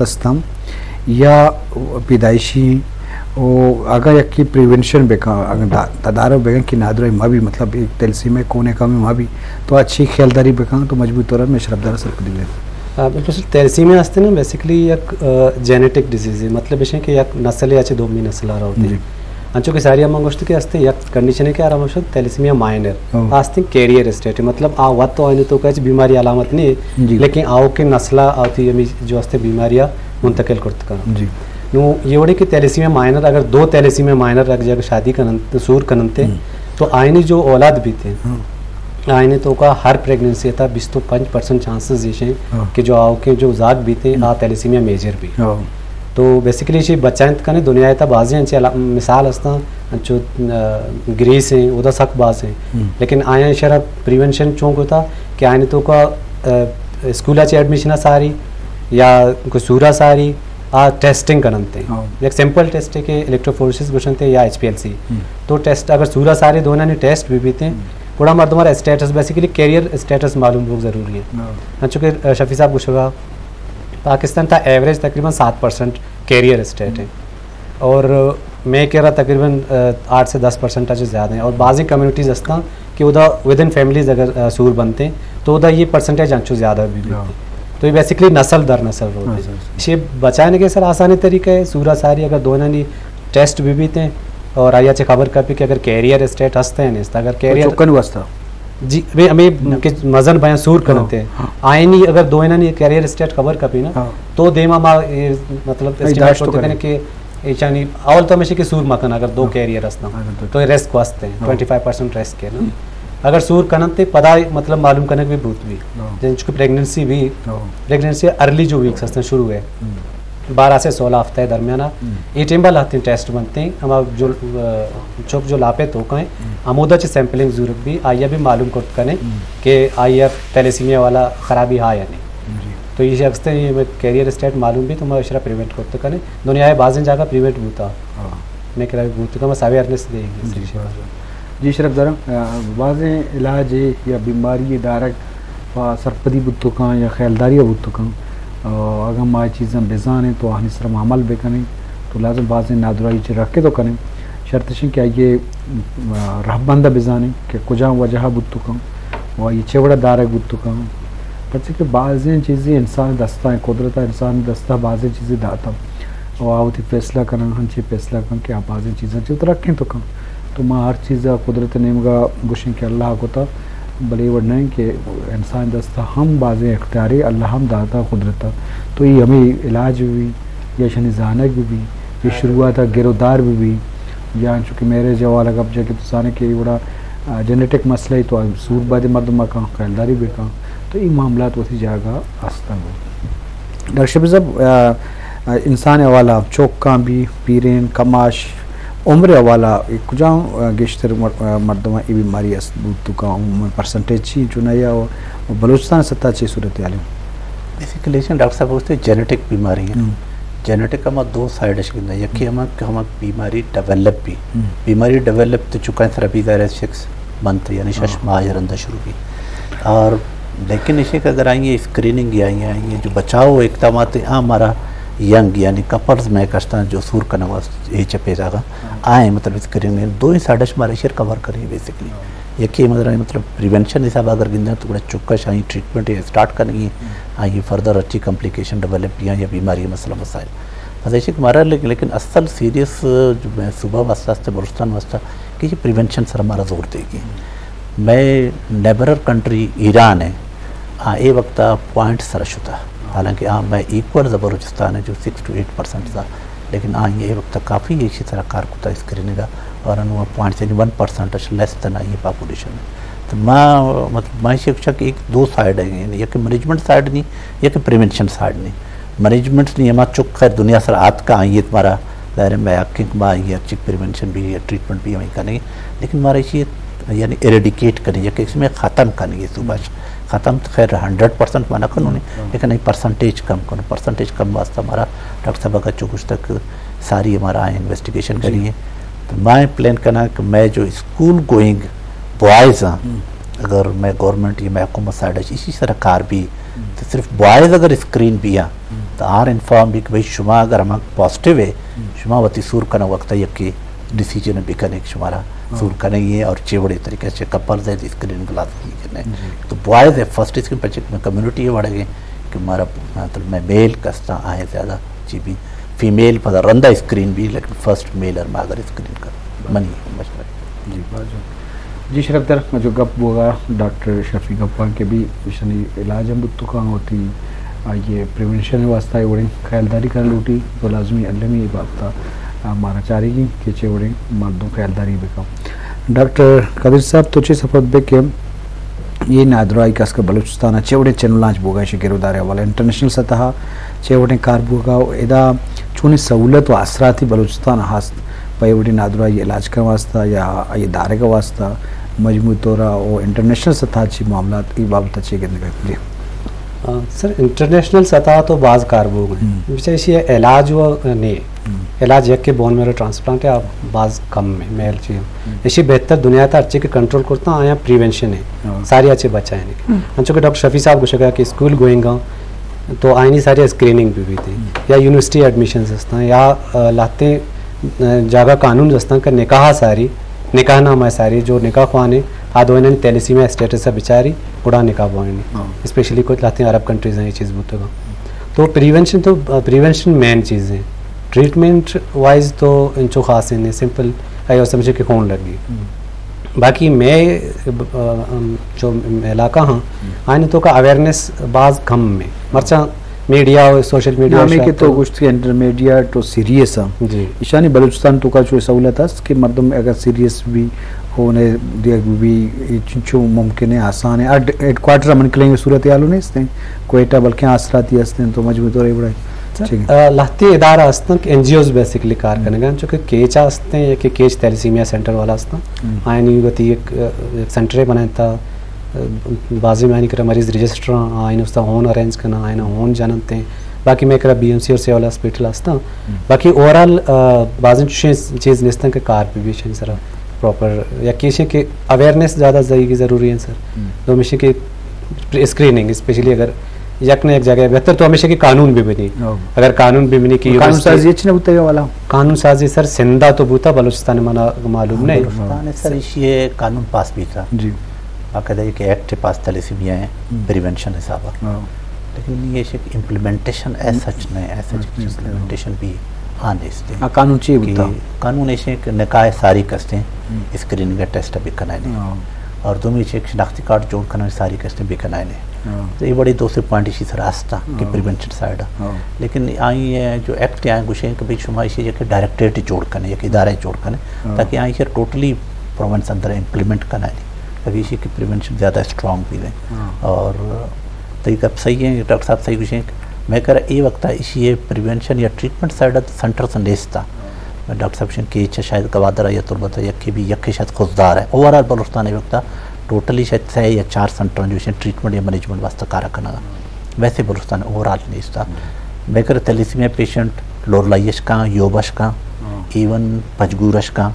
ہستاں یا پیدائشی ہیں، و اگاں یکی پریونشن بکن، اگاں دا-، تدارک بکن کہ نادراہی مہ بی، مطلب ایک تھیلیسیمیا کون کمی مہ بی، تو اچھی خیالداری بکن تو مجبور طور میں شربدار سرپدی بکن۔ آ، بالکل سر، تھیلیسیمیا ہستے نا، بیسیکلی یک، آ، جینیٹک ڈیزیز ہے، مطلب ایش ہے کہ یک نسل یا چہ دومی نسل آ رہا ہوتی جی۔ ہے۔ انچو کہ ساری ہم گوشت کہ ہستے یک کنڈیشن ہے کہ آرام شد تھیلیسیمیا مائنر ہاں۔ آستیں کیریئر اسٹیٹ ہے، مطلب آ وت تو آئینے تو کچھ بیماری علامت نہیں ہے، جی۔ لیکن آؤ کے نسلہ آتی ہمیں جو ہستے بیماریاں منتقل کرت کن۔ جی۔ نو یہ وڑے کہ تھیلیسیمیا مائنر، اگر دو تھیلیسیمیا مائنر اگر جگہ شادی کنن، سور کننتے، ہم۔ تو آئینی جو اولاد بیتے ہیں، ہاں۔ آئینے تو کا ہر پریگننسی تا بیست و پنچ پرسنٹ چانسز یہ ہیں ہاں۔ کہ جو آؤ کے جو زاگ بیتے ہیں، ہم۔ آ تھیلیسیمیا میجر بھی۔ ہاں۔ تو بیسیکلی ایشی بچائنت کنے دنیا تا بازی انچے علا-، مثال ہستاں، انچو، آ، گریس ہیں، ادا سک باز ہیں۔ ہم۔ لیکن آیا شرا پریونشن چون کو تھا کہ آئینے تو کا، آ، اسکولا چے ایڈمیشن ساری یا کوئی سورا ساری، آ ٹیسٹنگ کننتے ہیں۔ ہاں۔ ایک سمپل ٹیسٹ ہے کہ الیکٹروفورسز گوشنتے یا ایچ پی ایل سی۔ ہم۔ تو ٹیسٹ اگر سورا ساری دونوں نے ٹیسٹ بھی بیتے ہیں، ہم۔ گڑا مردم ہمارا اسٹیٹس بیسیکلی کیریئر اسٹیٹس معلوم بہت ضروری ہے۔ ہاں۔ انچو کہ، آ، شفیع صاحب گوشگا پاکستان تا ایوریج تقریباً سات پرسنٹ کیریئر اسٹیٹ ہے۔ اور میں کہہ رہا تقریباً، آ، آٹھ سے دس پرسنٹ اچھے زیادہ ہیں۔ اور بعضی کمیونٹیز ہستاں کہ ادا ود ان فیملیز اگر، آ، سور بنتے ہیں تو ادا یہ پرسنٹیج انچو زیادہ بھی ہاں۔ بیتے ہیں۔ تو یہ بیسیکلی نسل در نسل روتے ہیں۔ اچھا، اچھا۔ یہ بچانے کے سر آسانی طریقہ ہے، سورا ساری اگر دونوں نہیں ٹیسٹ بھی بیتے ہیں اور آیا چے خبر کپی کہ اگر کیریئر اسٹیٹ ہستے ہیں نہیں، اگر تو کیریئر چوکن واسطہ۔ جی، ہمیں، ہمیں نہ۔ کہ مزن بیاں سور ہاں، کنتے ہیں۔ ہاں۔ آئینی اگر دو انہاں نے کیریئر اسٹیٹ خبر کپی نا، ہاں۔ تو دیما ما، اے، مطلب، نہیں، اسٹیمیٹ داشت تو کرتے کریں۔ ہیں کہ ایشانی اول تو ہمیشہ کہ سور مکن اگر دو ہاں۔ کیریئر ہستاں، ہاں، تو تو ریسک واسطے ہیں، ہاں۔ ٹوئنٹی فائیو پرسنٹ ریسک ہے نا۔ ہم۔ اگر سور کنن تے پدا مطلب معلوم کنگ بھی بہت بھی۔ ہاں۔ جن چونکہ پریگننسی بھی، ہاں۔ پریگننسی ارلی جو ویکس ہستاں شروع ہے۔ ہم۔ بارہ سے سولہ ہفتہ درمیان آ، ہم۔ اے ٹائم با لہتیں ٹیسٹ بنتے ہیں، ہما جو، آ، چوک جو لاپے تو کائیں، ہم۔ ہمودا چے سیمپلنگ ضرورت بھی، آیا بھی معلوم کرت کنے ہم۔ کہ آئی ایف تھیلیسیمیا والا خرابی ہا یا نہیں۔ جی۔ تو یہ شخص تے یہ کیریئر اسٹیٹ معلوم بھی تو میں اشرا پریونٹ کرت کنے، دنیا ہے بازیں جگہ پریونٹ بوتا۔ ہاں۔ میں کرا بوت کا، بس اویئرنیس دے گی۔ جی، بس۔ جی، شرف دارم، آ، بازیں علاج یا بیماری دارگ پہ سرپدی بوت کن یا خیالداری بوت کن۔ آ، اگاں ما اے چیزاں بزانیں تو آہانی سر ما عمل بکنیں تو لازم بازیں نادراہی چہ رکے تو کنیں۔ شرط اش کہ آئیے، آ، رہبند بزانیں کہ کجام وجہ بوت کن و آئی چے وڑا دارگ بوت کن۔ پرچہ کہ بازیں چیزیں انسان دستا ہیں، قدرت انسان دستا بازیں چیزیں داتا و آ وتی فیصلہ کنن، ہنچے فیصلہ کن کہ آ بازیں چیزاں چہ رکیں تو کن۔ تو ما ہر چیز قدرت نیمگا گوشیں کہ اللہ کتا، بلے وڑ نہیں کہ انسان دستا ہم بازیں اختیارے اللہ ہم داتا قدرتا۔ تو یہ ہمیں علاج بھی یا شنی زانگ بھی، یہ شروعات گرودار بھی، یا انچو کہ میرج حوالہ گپ جا کہ تو زانے کہ یہ وڑا، آ، جنیٹک مسئلہ ہی تو سور بعد مردم کن خیالداری بکن۔ تو یہ معاملات وتی جاگہ ہستن۔ ڈاکٹر شبیر صاحب، آ، آ، انسان حوالہ چوکاں بھی پیرین کماش عمر حوالہ اے کجام، آ، گیشتر مر-، آ، مردماں اے بیماری است بوت تو کا عموماً پرسنٹیج چی چونایا و، و بلوچستان سطح چی صورتحال ہے؟ بیسیکلی ڈاکٹر صاحب گوشتے جینیٹک بیماری ہیں۔ ہم۔ جینیٹک ہما دو سائیڈ اش گندہ، یکی ہما کہ ہما بیماری ڈیولپ بھی۔ ہم۔ بیماری ڈیولپ تو چکا ہے سرپی ظاہر ہے سکس منتھ یعنی شش ہاں۔ ماہ رندا شروع بھی۔ اور لیکن اسے کہ اگر آئیں اسکریننگ یا آئیں جو بچاؤ اقدامات ہیں، آ ہمارا ینگ یعنی کپلز میں کشتاں جو سور کنگ واسطے اے چپے جاگا ہاں۔ آئیں مطلب اسکریننگ دو ہی سائیڈ اش ہمارے شیر کور کریں بیسیکلی۔ ہاں۔ یکی مطلب، مطلب پریونشن حساب اگر گندن تو گڑا چکا شاہی ٹریٹمنٹ اسٹارٹ کرنگی، ہم۔ آئی فردر اچھی کمپلیکیشن ڈیولپ یا، یا بیماری مسئلہ مسائل۔ پتہ ہے کہ ہمارا لیکن، لیکن اصل سیریس جو میں صوبہ واسطہ است، بلوچستان واسطہ کہ یہ پریونشن سر ہمارا زور دے گی۔ میں نیبرر کنٹری ایران ہے، ہاں اے وقت پوائنٹ سر شتا، حالانکہ ہاں میں ایکول بلوچستان ہے جو سکس ٹو ایٹ پرسنٹ تھا، لیکن آئی اے وقت کافی اسی طرح کار کتا اسکریننگ اور انو پوائنٹ یعنی ون پرسنٹ اش لیس دین آئی پاپولیشن ہے۔ تو ما مطلب ما اسے کچھ کہ ایک دو سائیڈ ہیں، یعنی یک مینجمنٹ سائیڈ نہیں، یک پریونشن سائیڈ نہیں۔ مینجمنٹ نہیں، ہما چک خیر دنیا سر آت کا آئی ہے تمہارا ظاہر ہے میں حق کہ ما یہ اچھی پریونشن بھی یا ٹریٹمنٹ بھی ہمیں کریں، لیکن ہمارا اسی یعنی ایریڈیکیٹ کریں یا کہ اس میں ختم کریں یہ صوبہ ختم تو خیر ہنڈریڈ پرسنٹ مانا کنوں نہیں، لیکن یہ پرسنٹیج کم کنوں، پرسنٹیج کم واسطہ ہمارا ڈاکٹر صاحب کا چوکش تک ساری ہمارا انویسٹیگیشن جی۔ کری ہے۔ تو میں پلان کرنا کہ میں جو اسکول گوئنگ بوائز ہیں، ہم۔ اگر مئے گورنمنٹ یا مئے حکومت سائیڈ ءَ ایشی سرا کار بی، تو صرف بوائز اگر اسکرین بی آں، تو آر انفارم بی کہ بھئی شما اگر ہما پازیٹیو ہے، شما وتی سور کنگ وقت یکے ڈیسیژن بکنے کہ شمارا سور کنگی ہے اور چے وڑے طریقے سے کپلز ہے اسکرین گلاس کی کرنے۔ تو بوائز ہے فرسٹ اسکرین، پچے کمیونٹی ہے وڑے کہ مارا مطلب مئے میل کستا آئیں زیادہ چی بی، فیمیل پدا رندا اسکرین بی، لیکن فرسٹ میل اور مادر اسکرین کر منی مشورہ۔ جی، باز جوان۔ جی، شرف در، ما جو گپ بوگا ڈاکٹر شفیع گپاں کہ بی اشانی علاج ہم بوتو کاں ہوتی، آئیے پریونشن واسطہ اے وڑیں خیالداری کرن لوٹی، تو لازمی المی اے بابتا، آ، مارا چارگی کہ چے وڑیں مردم خیالداری بکن۔ ڈاکٹر قادر صاحب، تو چے سفت بے کہ یہ نادراہی کس کہ بلوچستان چے وڑیں چینل لانچ بوگا، شی گرودار حوالہ انٹرنیشنل سطح چے وڑیں کار بوگا، ادا چونی سہولت و اثراتی بلوچستان ہست پہ اے وڑیں نادراہی علاج کا واسطہ یا اے دارگ واسطہ مجموعی طور او انٹرنیشنل سطح چی معاملات ای بابت چی گندگا؟ جی۔ آ، سر، انٹرنیشنل سطح تو باز کار بوگ ہیں۔ بچا اسی علاج و نے۔ علاج یک کے بون میرو ٹرانسپلانٹ ہے، آپ باز کم میں میل چی۔ اسی بہتر دنیا تا اچھے کے کنٹرول کرتا آیا پریونشن ہے۔ ساری اچھے بچائیں۔ انچو کہ ڈاکٹر شفیع صاحب گوشگا کہ اسکول گوئنگ تو آئینی ساری اسکریننگ بھی بیتے، یا یونیورسٹی ایڈمیشنز ہستاں، یا، آ، لہتیں، آ، جاگہ قانون ہستاں کہ نکاح ساری، نکاح نامہ ساری، جو نکاح خوانے، آ دوئینانی تھیلیسیمیا اسٹیٹس بچاری، گڑا نکاح بوائنی۔ اسپیشلی کچھ لہتیں عرب کنٹریز ہیں، یہ چیز بوتگا۔ تو پریونشن تو، آ، پریونشن مین چیز ہے۔ ٹریٹمنٹ وائز تو انچو خاص نہیں، سمپل، اے سمجھے کہ خون لگی۔ باقی میں، آ، ہم جو علاقہ ہاں، آئین تو کا اویئرنیس باز کم میں۔ مرچاں میڈیا و سوشل میڈیا ہمیں کہ تو گوشت کہ انٹرمیڈیٹ و سیریس ہاں۔ جی۔ ایشانی بلوچستان تو کا چو سہولت است کہ مردم اگر سیریس بھی ہونے دیگ بھی چنچو ممکن ہے، آسان ہے۔ ہیڈ، ہیڈ کوارٹر من کلیں صورت حال نہیں است ہیں۔ کوئٹہ بلکہ آسراتی است ہیں تو مجموعی طور پر بڑا سر، ٹھیک ہے۔ آ، لہتے ادارہ ہستن کہ این جی اوز بیسکلی کار کنگا، چونکہ کیچ ہستیں، کہ کیچ تھیلیسیمیا سینٹر والا ہستن۔ آئینی وتی ایک، آ، ایک سینٹر بنائیں تا، آ، بازی میں آئینی کرا مریض رجسٹر ہیں، آئین استا ہون ارینج کرنا، آئین ہون جانتے ہیں۔ باقی میں کرا بی ایم سی اور سول ہاسپٹل ہستن۔ باقی اوورآل، آ، بازی چیز، چیز نیستن کہ کار پہ بھی شنی سرا پراپر یا کیشیں کہ اویئرنیس زیادہ زیادہ ضروری ہے سر۔ دومیشی کہ اسکریننگ، اسپیشلی اگر یک نہ یک جگہ بہتر تو ہمیشہ کہ قانون بھی بنی۔ اگر قانون بھی بنی کہ قانون سازی اچ نہ بوتا یہ والا؟ قانون سازی سر سندھا تو بوتا، بلوچستان منا معلوم نہیں۔ بلوچستان سر ایشی قانون پاس بیتا۔ جی۔ باقاعدہ ایک ایکٹ پاس تھیلیسیمیا ہیں، پریونشن حسابا۔ لیکن یہ ایشی امپلیمنٹیشن ایز سچ نہیں، ایز سچ امپلیمنٹیشن بھی آ نیست۔ قانون چی بوتا؟ قانون ایشی کہ نکاح ساری کستیں اسکریننگ ٹیسٹ بھی کنائے نہیں۔ اور دومی چیک شناختی کارڈ جوڑ کنائے ساری کستیں بھی کنائے نہیں۔ تو یہ بڑی دو سے پوائنٹ اسی سر آستا کہ پریونشن سائیڈ۔ لیکن آئی جو ایکٹ آئیں گوشیں کہ بھئی شما اسی جگہ ڈائریکٹریٹ جوڑ کنے، یک ادارہ جوڑ کنے، تاکہ آئی ٹوٹلی پروونس اندر امپلیمنٹ کنائے نہیں۔ تاکہ اسی کی پریونشن زیادہ اسٹرانگ بھی رہے۔ اور تئی گپ صحیح ہے، ڈاکٹر صاحب صحیح گوشیں۔ میں کر اے وقت ایشی پریونشن یا ٹریٹمنٹ سائیڈ سینٹر سے نیستا۔ میں ڈاکٹر صاحب شن کہ چہ شاید گوادر یا تربت یا کہ بھی یک شاید خضدار ہے۔ اوورآل بلوچستان اے وقت ٹوٹلی شاید سے یا چار سینٹر جو شن ٹریٹمنٹ یا مینجمنٹ واسطہ کار کنگا۔ ویسے بلوچستان اوورآل نیستا۔ میں کر تھیلیسیمیا پیشنٹ لورلائی اش کاں، یوب اش کاں، ایون پنجگور اش کاں،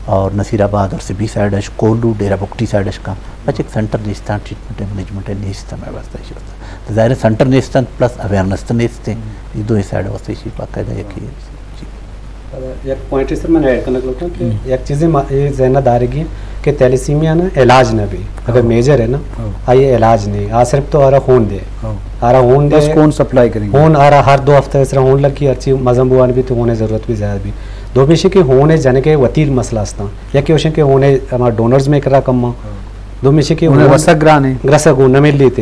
اور نصیر آباد اور سبی سائیڈ اش، کولو، ڈیرہ بگٹی سائیڈ اش کاں۔ بس ایک سینٹر نیستاں، ٹریٹمنٹ مینجمنٹ نیستاں، میں واسطہ ایشی واسطہ۔ تو ظاہر ہے سینٹر نیستاں پلس اویئرنیس تو نیستیں، یہ دو سائیڈ واسطہ ایشی باقاعدہ یک ہی۔ جی۔ یک پوائنٹ سر میں ایڈ کرنا چاہتا ہوں کہ یک چیزیں ما-، یہ ذہن دارگی کہ تھیلیسیمیا نا علاج نہ بھی، اگر میجر ہے نا، آ یہ علاج نہیں، آ صرف تو آرا خون دے، آرا خون دے، بس خون سپلائی کریں گے۔ خون آرا ہر دو ہفتے سر خون لگی، ہر چیز مزم بوان بھی تو خون ضرورت بھی زیادہ بھی۔ دومیشی کہ خون جنگے وتیر مسئلہ ہستاں۔ یکے اوشیں کہ ہونے ہما ڈونرز میں کرا کم آں۔ دومی ایشیں کہ ہونے ہون رسگ گران ایں۔ رسگ ہون نہ ملیت۔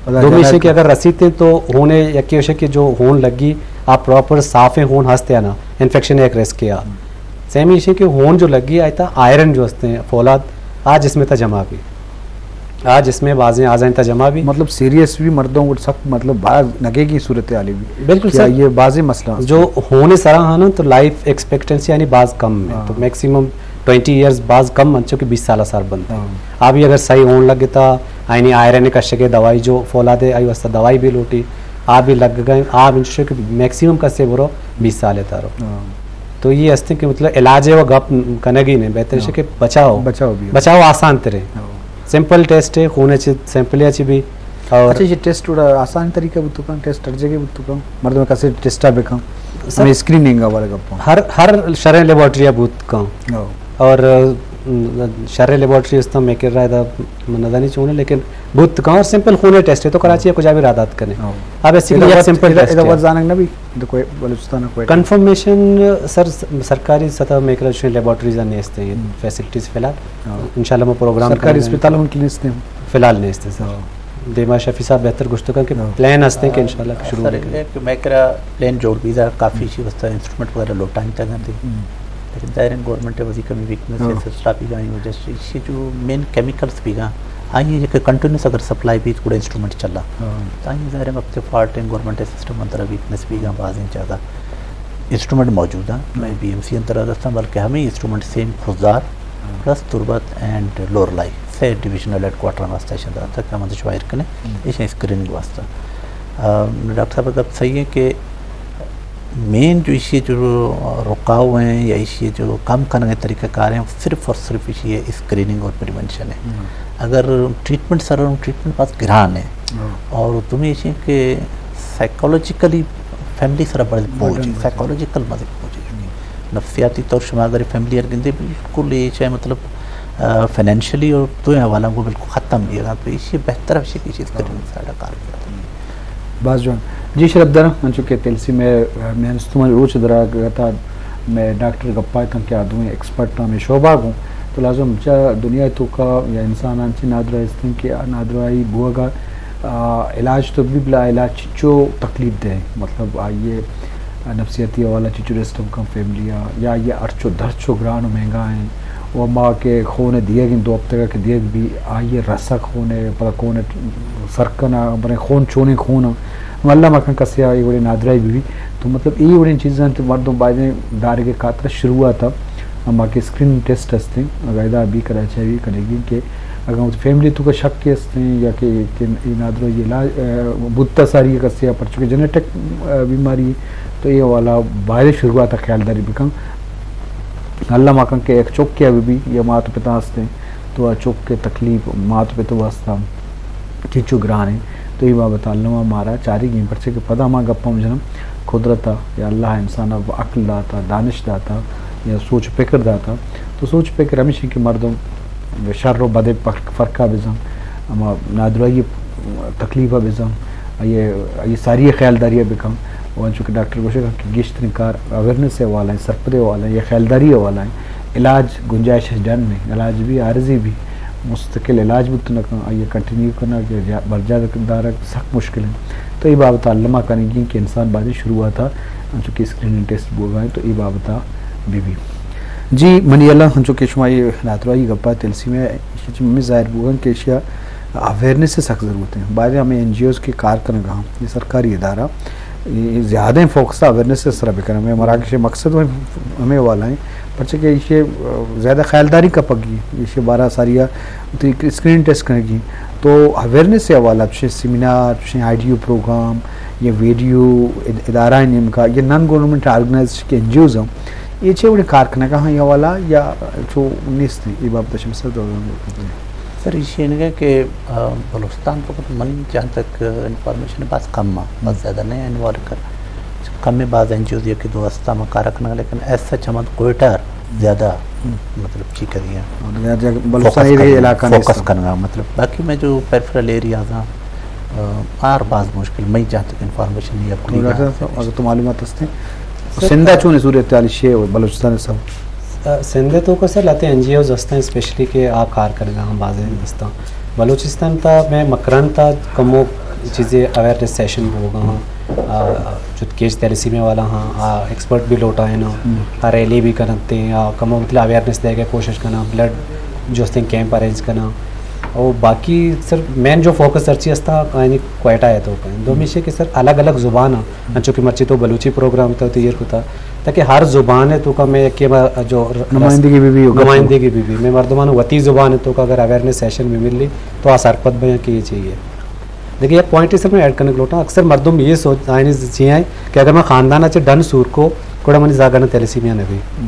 دومی ایشیں کہ اگر رسیت ایں تو ہونے یکے اوشیں کہ جو ہون لگی آ پراپر صافیں ہون ہست یا نا، انفیکشن ایک رسک یا۔ سیمی ایشیں کہ ہون جو لگی آئی تا آئرن جو ہستیں فولاد آ جسم تا جمع بی۔ آ جسم بازیں آزائیں تا جمع بی۔ مطلب سیریس بھی مردوں کو سخت مطلب باز نگے کی صورت حالی بھی۔ بالکل کہ سر۔ یہ بازیں مسئلہ ہست۔ جو ہونے سرا ہانا تو لائف ایکسپیکٹنسی یعنی باز کم ہے۔ تو میکسیمم ٹوئنٹی ایئرز باز کم انچو کہ بیس سال سر بنت۔ آ بھی اگر صحیح ہون لگتا، آئینی آئرن کشگے دوائی جو فولاد ہے، آئی واسطہ دوائی بھی لوٹی، آ بھی لگ گئے، آ بھی انچو کہ میکسیمم کسے برو بیس سال تارو۔ تو یہ ہستے کہ مطلب علاج ہے وہ گپ کنگی نہیں، بہتر ہے کہ بچاؤ۔ بچاؤ بھی۔ بچاؤ آسان ترے۔ سمپل ٹیسٹ ہے، خون چی سیمپل یا چی بھی۔ اور اچھا، یہ ٹیسٹ تھوڑا آسان طریقہ بوتو کن، ٹیسٹ ہر جگہ بوتو کن، مردم کسے ٹیسٹ بکن، سر، ہمیں اسکریننگ والا گپا۔ ہر، ہر شریں لیبارٹری بوت کن۔ ہاں۔ اور، ام، شریں لیبارٹری است میں کر رہا تھا، من نہ جانی چون ہے، لیکن بوت کن اور سمپل خون ٹیسٹ ہے تو کراچی ہے کجا بھی رادات کریں۔ ہاں۔ اب ایسی ادا ایک وقت، سمپل ادا، ٹیسٹ ادا ہے۔ وقت زانگ نہ بھی، تو کوئی بلوچستان کوئی کنفرمیشن، سر، سرکاری سطح میں کر لیبارٹریز نہیں استے ہیں، ہم۔ فیسلٹیز فی الحال۔ ہاں۔ انشاءاللہ میں پروگرام سرکاری کریں گے۔ اسپتال ان کی نہیں استے ہیں۔ فی الحال نہیں استے، سر۔ ہاں۔ دیما شفیع صاحب بہتر گوشت کن کہ ہاں۔ پلان ہستے ہیں کہ انشاءاللہ شروع سر، کریں۔ ایک میں کرا پلان جوڑ بھی تھا، کافی ہاں۔ چیز واسطہ انسٹرومنٹ وغیرہ لوٹائیں تھا گندے۔ ہم۔ لیکن ظاہر ہے گورنمنٹ وزی کمی ویکنس ہاں۔ ہے، سسٹا بھی گائیں وجہ سے اسی جو مین کیمیکلز بھی گا، آئی ہیں کہ کنٹینیوس اگر سپلائی بھی تھوڑا انسٹرومنٹ چلا۔ ہاں۔ تو آئی ظاہر ہے وقت فالٹ ہیں، گورنمنٹ سسٹم اندر ویکنس بھی گا، بعض ہیں زیادہ انسٹرومنٹ موجود ہیں۔ میں ہاں۔ بی ایم سی اندر رستا، بلکہ ہمیں انسٹرومنٹ سیم خضدار ہاں۔ پلس تربت اینڈ لورالائی سے ڈویژنل ہیڈ کوارٹر واسطہ شاید تک ہم اندر شوائر کریں، ہم۔ ایشی اسکریننگ واسطہ۔ آ، ڈاکٹر صاحب، گپ صحیح ہے کہ مین جو ایشی جو رکاو ہیں یا ایشی جو کم کرنے کے طریقہ کار ہیں، صرف اور صرف ایشی ہے اسکریننگ اور پریونشن ہے۔ ہم۔ اگر ٹریٹمنٹ سر، ٹریٹمنٹ پاس گران ہے۔ ہم۔ اور تمہیں ایشی کہ سائیکولوجیکلی فیملی سر بڑے بوجھ، برڈن بڑے۔ سائیکولوجیکل مزے بوجھ۔ ہم۔ نفسیاتی طور شما اگر فیملی ار گندے بالکل یہ چاہے مطلب، آ، فنانشلی اور دوئیں حوالوں کو بالکل ختم بھی ہے۔ تو ایشی بہتر ہے کہ ایشی اسکریننگ سارا کار کرتا ہے۔ باز جوان۔ جی شرف دارم، انچو کہ تلسی میں، آ، میں استمان روچ درا گتا میں ڈاکٹر گپا تن کہ آ دوئیں ایکسپرٹ ہمیں شعبہ گوں، تو لازم چا دنیا تو کا یا انسان انچی نادراہ استن کہ آ نادراہی بوگا، آ، علاج تو بھی بلا علاج چچو تکلیف دے، مطلب آئیے نفسیاتی حوالہ چچو ڈسٹرب کن فیملی آ، یا یہ ارچو درچو گران و مہنگا ہیں، و ما کہ خون دیگ دو ہفتہ کا کہ دیگ بھی آئیے رسک خون ہے، پدا خون سرکنا، برے خون چونیں خون ہم اللہ مکن کسی آ یہ وڑے نادراہی بھی، بھی۔ تو مطلب یہ وڑے چیزاں تو مردم باید دارے کے خاطر شروعات ہم، ہما کہ اسکرین ٹیسٹ ہستے، اگر ادا بھی کرا چاہیے کرے گی کہ اگر وہ فیملی تو کا شک کے ہستے یا کہ، کہ یہ نادراہی علاج، آ، بوتا ساری کسی آ پرچو کہ جنیٹک، آ، بیماری ہے، تو یہ والا باید شروعات خیال داری بکن۔ اللہ مکن کہ ایک چوک کے ابھی بھی یا مات پتا ہستے، تو آ چوک کے تکلیف مات پتا واسطہ چیچو گران ہیں۔ تو یہ بابت علمہ مارا چاری گیں، پرچے کہ پدا ما گپم جنم قدرت آ یا اللہ انسان آ عقل داتا، دانش داتا یا سوچ پکر داتا۔ تو سوچ پکر ہمیشہ کہ مردم شر و بدے فرق، فرقا بزن، اما نادراہی تکلیفا بزن، یہ، یہ ساری خیالداری بکن۔ و انچو کہ ڈاکٹر گوشے کہ گیشترین کار اویئرنس حوالہ ہیں، سرپدے حوالہ ہیں، یہ خیالداری حوالہ ہیں۔ علاج گنجائش ڈن نہیں، علاج بھی عارضی بھی مستقل علاج بوت نہ کن، آئی کنٹینیو کرنا کہ جا-، برجا دارگ سخت مشکل ہیں۔ تو یہ بابت علمہ کنگی کہ انسان بعد شروعات انچو کہ اسکریننگ ٹیسٹ بوگا ہیں تو یہ بابت بی بی۔ جی منی اللہ، انچو کہ شما یہ نادراہی گپا تلسی میں، اسی چی میں ظاہر بوگا کہ اشیا اویئرنس سخت ضرورت ہے۔ بعد ہمیں این جی اوز کے کار کرنا گا، یہ سرکاری ادارہ، یہ زیادہ فوکس اویئرنس سرا بکن۔ ہمیں مراکش مقصد ہمیں والا ہیں، پرچہ کہ یہ زیادہ خیالداری کا پگی، یہ بارہ ساری اسکرین ٹیسٹ کرنے کی، تو اویئرنس سے حوالہ چھ سیمینار، چھ آڈیو پروگرام، یہ ویڈیو اد-، ادارہ نیم کا، یہ نان گورنمنٹ آرگنائزیشن کے این جی اوز ہم، یہ چھ بڑے کار کرنے کا ہاں یہ والا یا تو نیست ہیں، یہ بابت شمس سر، اسی انگا کہ، آ، بلوچستان تو من جہاں تک انفارمیشن بس کم ہے، بس زیادہ نہیں انوالو کر۔ کم ہے، بعض این جی اوز یہ کہ دو ہستا میں کار کرنا، لیکن ایسا چمن کوئٹہ زیادہ، ہم۔ مطلب چی کریے۔ اور یا جگ بلوچستان فوکس یہ کرنا، علاقہ نہیں فوکس سر۔ کرنا، مطلب باقی میں جو پیریفرل ایریاز ہیں، آ، آر بعض مشکل، میں جہاں تک انفارمیشن یا اور ڈاکٹر صاحب، اگر تو معلومات ہستے ہیں، سر، سندھا چون صورتحال شے بلوچستان سب؟ آ، سندھ تو کا سر لاتے این جی اوز ہستیں اسپیشلی کہ آ کار کرگا ہم بازیں ہستاں۔ بلوچستان تا میں مکران تا کمو چیزیں اویئرنس سیشن ہوگا ہاں۔ آ، چت کیچ تھیلیسیمیا والا ہاں، آ، ایکسپرٹ بھی لوٹائیں نا، ہم۔ آ، ریلی بھی کرنتے ہیں، آ، کمو مطلب اویئرنس دے کے کوشش کرنا، بلڈ جو ہستیں کیمپ ارینج کرنا۔ اور باقی سر مین جو فوکس ہرچی ہستا، یعنی کوئٹہ ہے تو کا۔ دومی سے کہ سر الگ الگ زبان ہیں، انچو کہ مرچی تو بلوچی پروگرام تا تیار کتا، تاکہ ہر زبان ہے تو کا میں کہ ما جو ر-، نمائندگی بھی بھی ہو، نمائندگی بھی بھی۔ میں مردمان وتی زبان ہے تو کا اگر اویئرنس سیشن بھی مل لی تو آ سرپد بیا کہ یہ چاہیے۔ دیکھیں، یک پوائنٹ سر میں ایڈ کرنے لوٹاں، اکثر مردم یہ سوچ، آئینی چی ہیں کہ اگر میں خاندان اچھے ڈن سور کو، گڑا منی زاگانا تھیلیسیمیا نہ بھی۔ ہم۔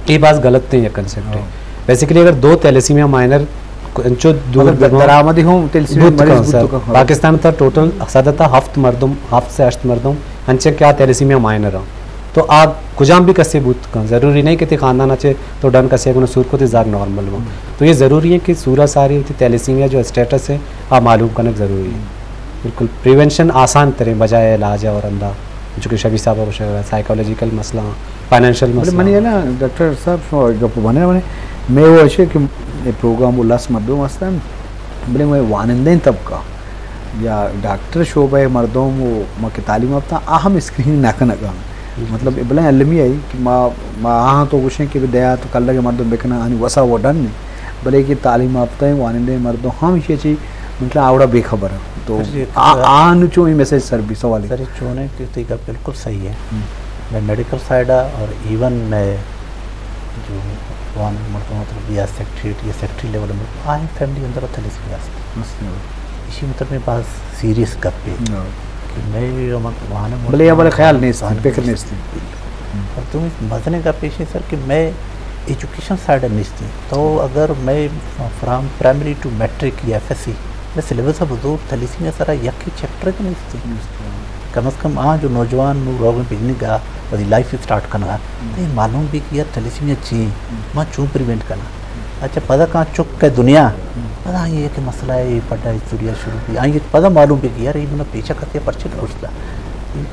یہ باز غلط ہیں، یہ کنسپٹ ہے۔ ہاں۔ بیسیکلی اگر دو تھیلیسیمیا مائنر انچو دور مگر بہ درآمدی ہوں تھیلیسیمیا بوت مریض کن بوت سر۔ کن، ہاں۔ پاکستان تہ ٹوٹل صد تہ ہفت مردم، ہفت سے ہشت مردم انچیں کہ آ تھیلیسیمیا مائنر ہوں۔ تو آ کجام بھی کسے بوت کن، ضروری نہیں کہ تئی خاندان ءَ چہ تو ڈن کسے گنا سور کو تئی زاگ نارمل ہوں۔ تو یہ ضروری ہے کہ سورا ساری تھی تھیلیسیمیا جو اسٹیٹس ہے، آ معلوم کنگ ضروری ہے۔ بالکل، پریونشن آسان تریں بجائے علاج ہے اور اندا، چونکہ شبی صاحب ءَ گوشگ ءَ سائیکالوجیکل مسئلہ، فائنینشل بلے مسئلہ۔ منی ہے نا ڈاکٹر صاحب، شما گپ بنے بنے، میں وہ ایسے کہ یہ پروگرام وہ لس مردم ہستن، بلے میں وانندین طبقہ یا ڈاکٹر شعبہ مردم وہ ما کہ تعلیم یافتہ آ ہم اسکرین نہ کنگا۔ مطلب، بلے المی آئی کہ ما، ما آہاں تو گوشیں کہ دیا تو کلگ مردم بکنا، آنی وسا وہ ڈن نہیں۔ بلے کہ تعلیم یافتہ ہیں، وانندے مردم ہم ایشی چی، مطلب، آوڑا بے خبر ہیں۔ تو سر، یہ آ، آ نو چو یہ میسج سر بھی سوال ہے۔ سر، یہ چون ہے کہ تئی گپ بالکل صحیح ہے۔ ہم۔ میں میڈیکل سائیڈ آ اور ایون میں جو وان مردم، مطلب، یا سیکرٹریٹ یا سیکرٹری لیول میں آئی فیملی اندر تھلیسیمیا است۔ است۔ اسی مطلب میں باز سیریس گپ ہے۔ ہاں۔ کہ میں یہ مطلب وان بلے یہ بلے خیال نہیں است، فکر نہیں است۔ اور تم مزنے گپ ایش ہے سر کہ میں ایجوکیشن سائیڈ نیستی۔ تو اگر میں فرام پرائمری ٹو میٹرک یا ایف ایس سی، میں سلیبس ءَ بزور تھلیسیمیا سرا یک چیپٹر کہ نیستی۔ کم از کم آ جو نوجوان نو روگ بگنی گا، وتی لائف اسٹارٹ کنگا، تو یہ معلوم بھی کہ یار تھلیسیمیا چی ہیں، ما چون پریونٹ کناں۔ اچھا، پدا کاں چک کے دنیا، پدا آئی یہ کہ مسئلہ ہے، یہ پڑھا ہسٹوریا شروع بھی، آئی پدا معلوم بھی کہ یار یہ منا پیچھا کتے پرچے تو گشتا۔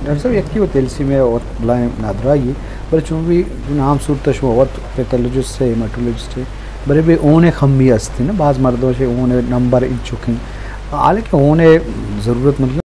ڈاکٹر صاحب، یکی وہ تھیلیسیمیا اور بلائیں نادراہی، بلے چون بھی جو نام صورت شما وت پیتھولوجسٹ ہے، ہیماٹولوجسٹ ہے، بلے بھی اونے کمی ہستی نا، بعض مردم سے اونے نمبر انچکیں، حالانکہ اونے ضرورت مطلب